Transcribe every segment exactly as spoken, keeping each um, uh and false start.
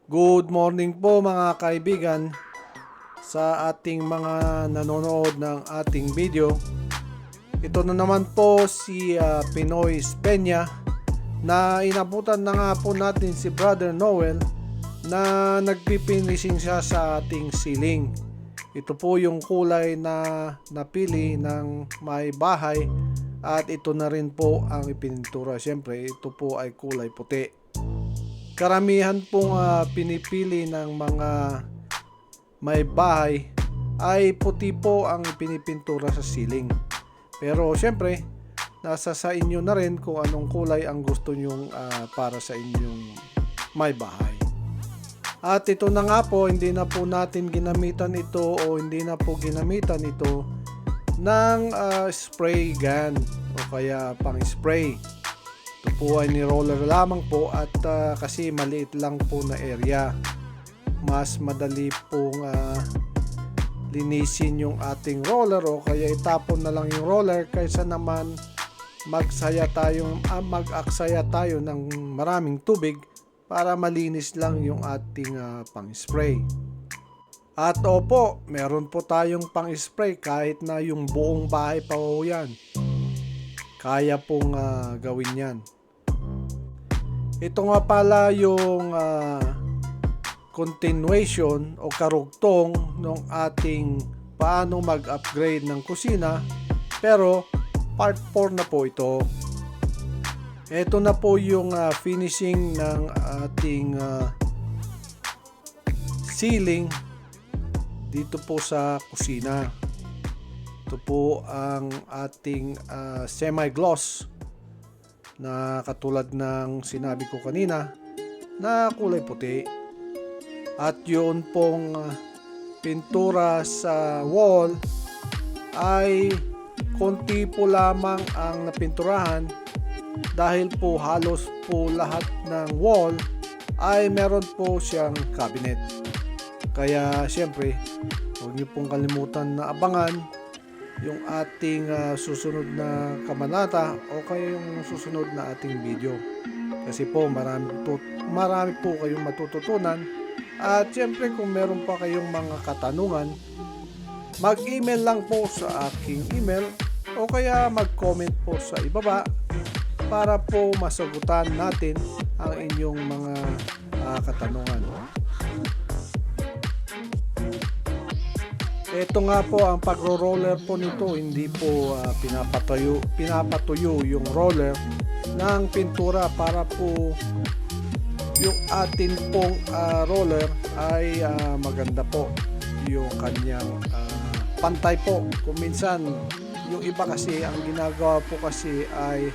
Good morning po, mga kaibigan, sa ating mga nanonood ng ating video. Ito na naman po si, ah, Pinoy Peña na inabutan na nga po natin si Brother Noel na nagpipinising siya sa ating ceiling. Ito po yung kulay na napili ng may bahay at ito na rin po ang ipinintura. Siyempre, ito po ay kulay puti. Karamihan pong, ah, pinipili ng mga may bahay ay puti po ang pinipintura sa ceiling. Pero siyempre, nasa sa inyo na rin kung anong kulay ang gusto nyong, ah, para sa inyong may bahay. At ito na nga po, hindi na po natin ginamitan ito o hindi na po ginamitan ito ng, ah, spray gun o kaya pang-spray. Ito po ay ni-roller lamang po at, ah, kasi maliit lang po na area. Mas madali pong, ah, linisin yung ating roller o kaya itapon na lang yung roller kaysa naman magsaya tayong, ah, mag-aksaya tayo ng maraming tubig para malinis lang yung ating, ah, pang-spray. At opo, meron po tayong pang-spray kahit na yung buong bahay pa ho yan. Kaya pong, ah, gawin yan. Ito nga pala yung, ah, continuation o karugtong ng ating paano mag-upgrade ng kusina, pero part four na po ito. Ito na po yung, ah, finishing ng ating, ah, ceiling dito po sa kusina. Ito po ang ating, ah, semi-gloss na katulad ng sinabi ko kanina na kulay puti. At yun pong, ah, pintura sa wall ay konti po lamang ang napinturahan dahil po halos po lahat ng wall ay meron po siyang cabinet. Kaya siyempre, huwag niyo pong kalimutan na abangan yung ating, ah, susunod na kabanata o kaya yung susunod na ating video. Kasi po marami po, marami po kayong matututunan. At siyempre kung meron pa kayong mga katanungan, mag-email lang po sa aking email o kaya mag-comment po sa ibaba para po masagutan natin ang inyong mga, ah, katanungan. Ito nga po, ang pagro-roller po nito, hindi po, ah, pinapatuyo, pinapatuyo yung roller ng pintura para po yung atin pong, ah, roller ay, ah, maganda po yung kanyang, ah, pantay po. Kung minsan, yung iba kasi, ang ginagawa po kasi ay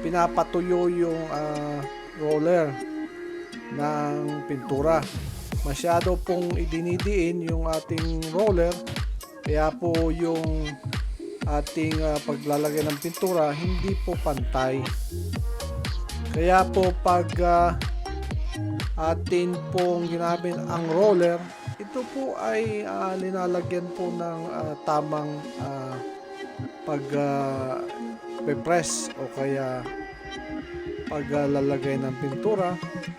pinapatuyo yung, ah, roller ng pintura. Masyado pong idinidiin yung ating roller, kaya po yung ating, ah, paglalagay ng pintura hindi po pantay. Kaya po pag, ah, atin pong ginamit ang roller, ito po ay, ah, linalagyan po ng, ah, tamang, ah, pag, ah, pe-press o kaya paglalagay ng pintura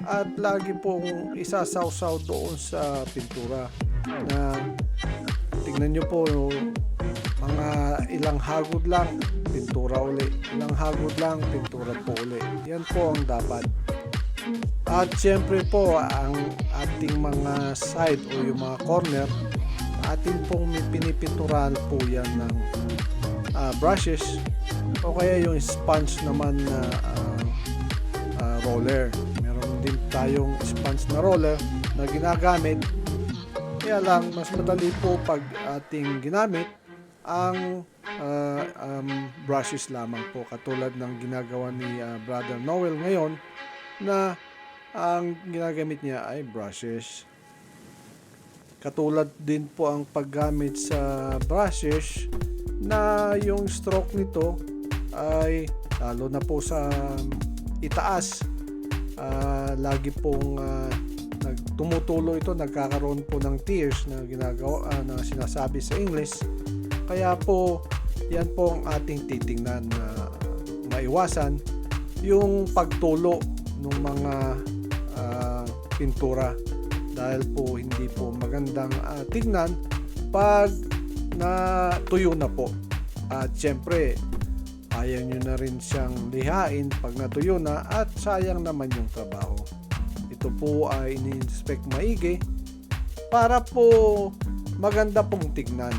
at lagi pong isasawsaw doon sa pintura na tingnan nyo po, mga ilang hagod lang, pintura uli. Ilang hagod lang, pintura po uli. Yan po ang dapat. At siyempre po, ang ating mga side o yung mga corner, atin pong pinipinturahan po yan ng, ah, brushes o kaya yung sponge naman na, ah, ah, roller. Meron din tayong sponge na roller na ginagamit. Kaya lang, mas madali po pag ating ginamit ang, ah, um, brushes lamang po, katulad ng ginagawa ni, ah, Brother Noel ngayon na ang ginagamit niya ay brushes. Katulad din po ang paggamit sa brushes na yung stroke nito ay, lalo na po sa itaas, ah, lagi pong, ah, nag-, tumutulo ito, nagkakaroon po ng tears na ginagawa, ah, na sinasabi sa English. Kaya po, yan po ang ating titingnan na maiwasan yung pagtulo ng mga, ah, pintura dahil po hindi po magandang, ah, tignan pag natuyo na po. At siyempre, ayaw nyo na rin siyang lihain pag natuyo na at sayang naman yung trabaho. Ito po ay ini-inspect maigi para po maganda pong tignan.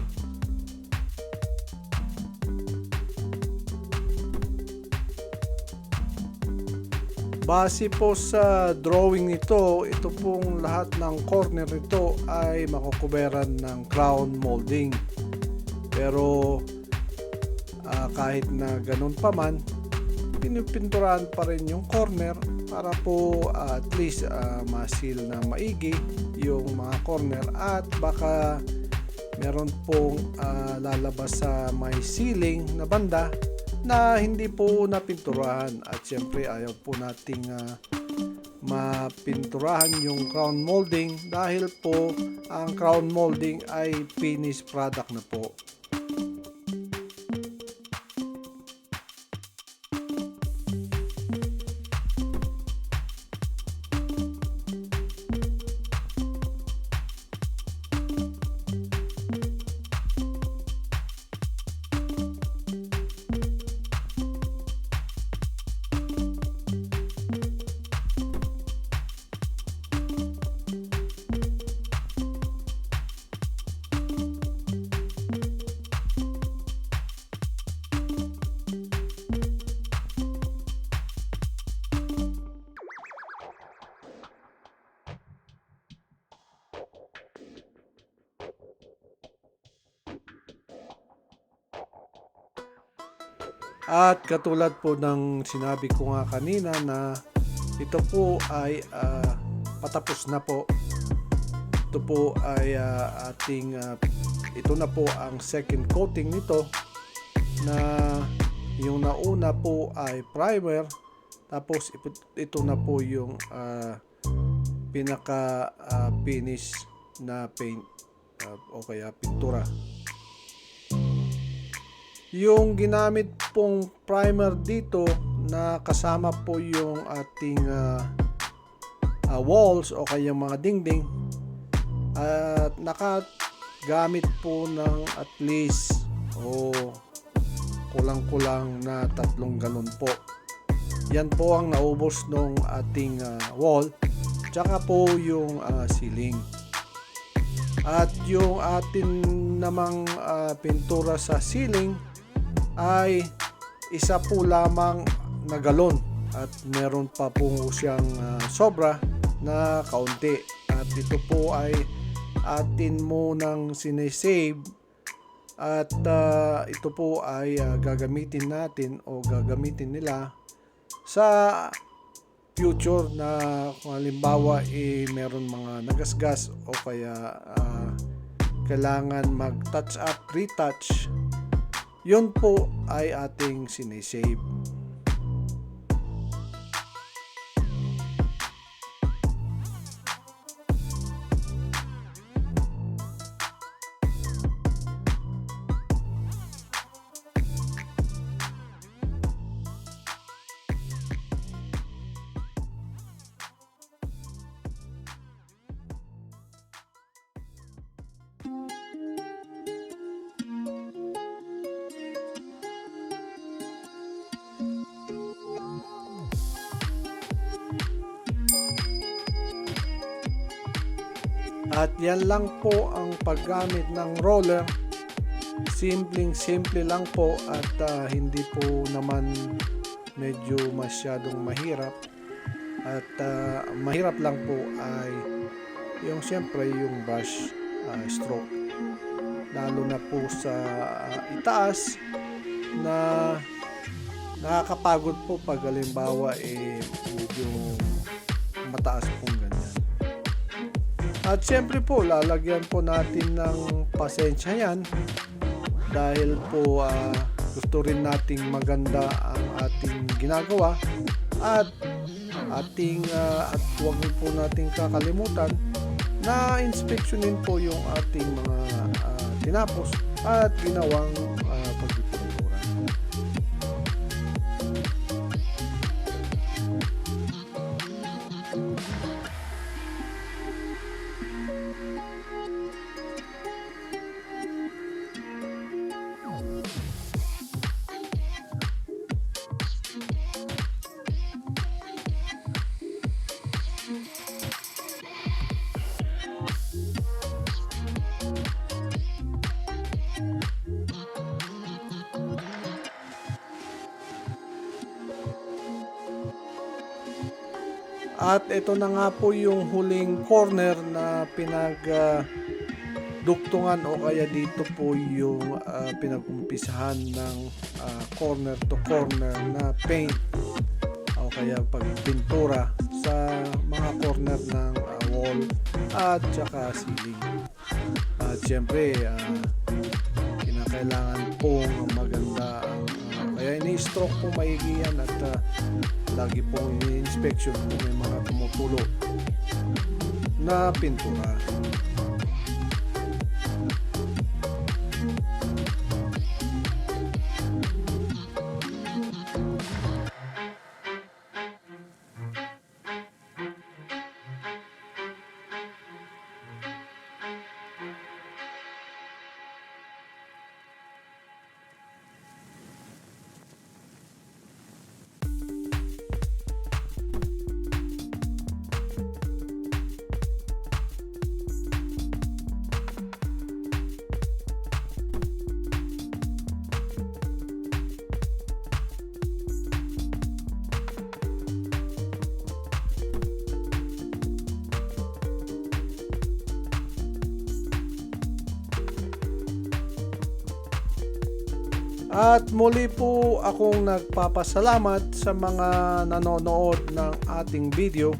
Base po sa drawing nito, ito pong lahat ng corner nito ay makukuberan ng crown molding. Pero, ah, kahit na ganun pa man, pinipinturahan pa rin yung corner para po, ah, at least, ah, ma-seal na maigi yung mga corner at baka meron pong, ah, lalabas sa may ceiling na banda na hindi po napinturahan. At siyempre, ayaw po nating, ah, mapinturahan yung crown molding dahil po ang crown molding ay finished product na po. At katulad po ng sinabi ko nga kanina na ito po ay, ah, patapos na po. Ito po ay, ah, ating, ah, ito na po ang second coating nito na yung nauna po ay primer, tapos ipit-, ito na po yung, ah, pinaka, ah, finish na paint, ah, o kaya pintura. Yung ginamit pong primer dito na kasama po yung ating, ah, ah, walls o kaya mga dingding, at nakagamit po ng at least o kulang-kulang na tatlong galon po. Yan po ang naubos nung ating, ah, wall, tsaka po yung, ah, ceiling. At yung atin namang, ah, pintura sa ceiling ay isa po lamang na galon at meron pa po siyang, ah, sobra na kaunti. At ito po ay atin munang sinesave at, ah, ito po ay, ah, gagamitin natin o gagamitin nila sa future na kung halimbawa, eh, meron mga nagasgas o kaya, ah, kailangan mag-touch up, retouch, yun po ay ating sinesave. At yan lang po ang paggamit ng roller. Simpleng-simple lang po at, ah, hindi po naman medyo masyadong mahirap. At, ah, mahirap lang po ay yung siyempre yung brush, ah, stroke. Lalo na po sa, ah, itaas na nakakapagod po pag halimbawa, eh, medyo mataas pong ganyan. At siyempre po, lalagyan po natin ng pasensya yan dahil po, ah, gusto rin nating maganda ang ating ginagawa at ating, ah, at huwag po nating kakalimutan na inspeksyonin po yung ating mga, ah, tinapos at ginawang, ah, pagpipintura. At ito na nga po yung huling corner na pinag, ah, duktungan o kaya dito po yung, ah, pinag-umpisahan ng, ah, corner to corner na paint o kaya pagpintura sa mga corner ng, ah, wall at saka ceiling. At siyempre, ah, kinakailangan pong maganda ang, ah, kaya ini-stroke po maigi yan at, ah, lagi pong ini-inspection kung may mga tumutulo na pintura. At muli po akong nagpapasalamat sa mga nanonood ng ating video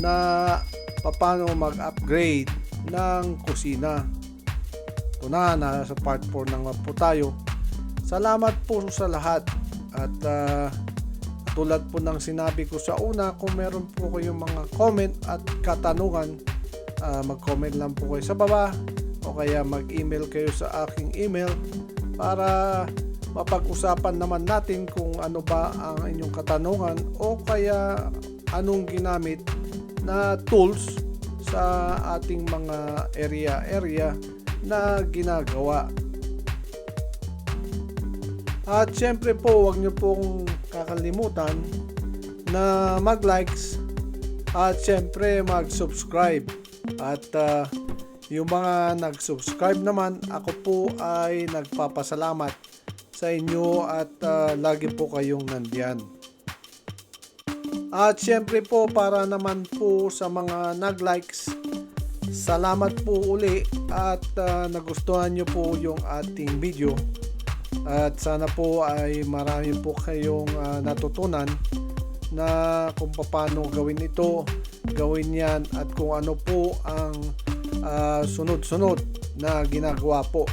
na paano mag-upgrade ng kusina. Ito na, nasa part four na nga po tayo. Salamat po sa lahat. At, ah, tulad po ng sinabi ko sa una, kung meron po kayong mga comment at katanungan, ah, mag-comment lang po kayo sa baba o kaya mag-email kayo sa aking email para mapag-usapan naman natin kung ano ba ang inyong katanungan o kaya anong ginamit na tools sa ating mga area-area na ginagawa. At syempre po, huwag niyo pong kakalimutan na mag-likes at syempre mag-subscribe. At, ah, yung mga nag-subscribe naman, ako po ay nagpapasalamat sa inyo at, ah, lagi po kayong nandiyan. At syempre po, para naman po sa mga nag-likes, salamat po uli at, ah, nagustuhan nyo po yung ating video. At sana po ay marami po kayong, ah, natutunan na kung paano gawin ito, gawin yan, at kung ano po ang, ah, sunod-sunod na ginagawa po